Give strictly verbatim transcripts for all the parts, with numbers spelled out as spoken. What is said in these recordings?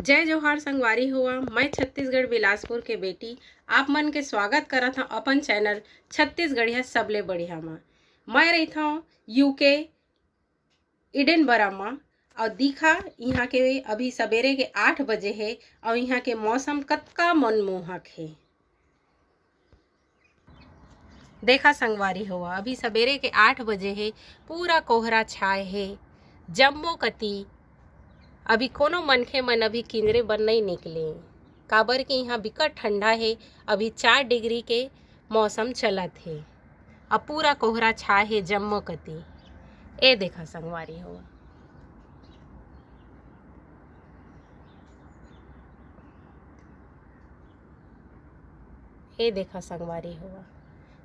जय जोहार संगवारी हो, मैं छत्तीसगढ़ बिलासपुर के बेटी आप मन के स्वागत करत हव अपन चैनल छत्तीसगढ़िया सबले बढ़िया मा। मैं रहिथव यूके इडेनबरा मा, अउ दिखा इहाँ के अभी सबेरे के आठ बजे हे अउ इहाँ के मौसम कतका मनमोहक हे। देखा संगवारी हो, अभी सबेरे के आठ बजे हे, पूरा कोहरा छाए हे जम्मो कति। अभी कोनो मनखे मन अभी किंजरे बर नइ निकले, काबर कि इहाँ बिकट ठंडा हे। अभी चार डिग्री के मौसम चलत हे, अब पूरा कोहरा छाए हे जम्मो कति। ए देखा संगवारी हो, ए देखा संगवारी हो,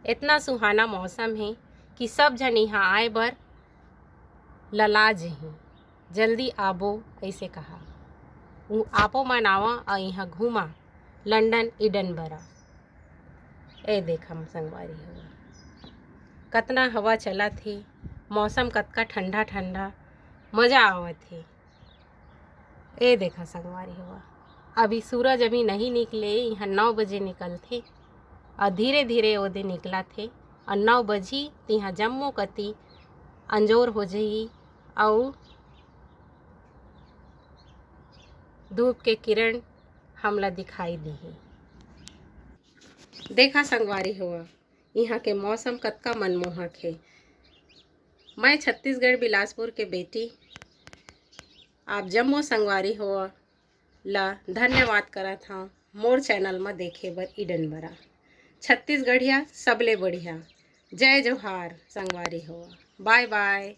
इतना सुहाना मौसम हे कि सब झन इहाँ आए बर लला जही। जल्दी आबो, अइसे कहा। उ आपो मन आवा अउ इहाँ घूमा, लंदन इडनबरा। ए देखा संगवारी हो, कतना हवा चलत हे, मौसम कतका ठंडा ठंडा, मजा आवत हे। ए देखा संगवारी हो, अभी सूरज अभी नहीं निकले, इहाँ नौ बजे निकलथे अउ धीरे धीरे ओदे निकलत हे अउ नौ बजी तिहाँ जम्मो कति अंजोर हो जही अउ धूप के किरण हमला दिखाई दिही। देखा संगवारी हो, इहाँ के मौसम कतका मनमोहक हे। मैं छत्तीसगढ़ बिलासपुर के बेटी आप जम्मो संगवारी हो ला धन्यवाद करत हव मोर चैनल म देखे बर इडनबरा। छत्तीसगढ़िया सबले बढ़िया। जय जोहार संगवारी हो, बाय बाय।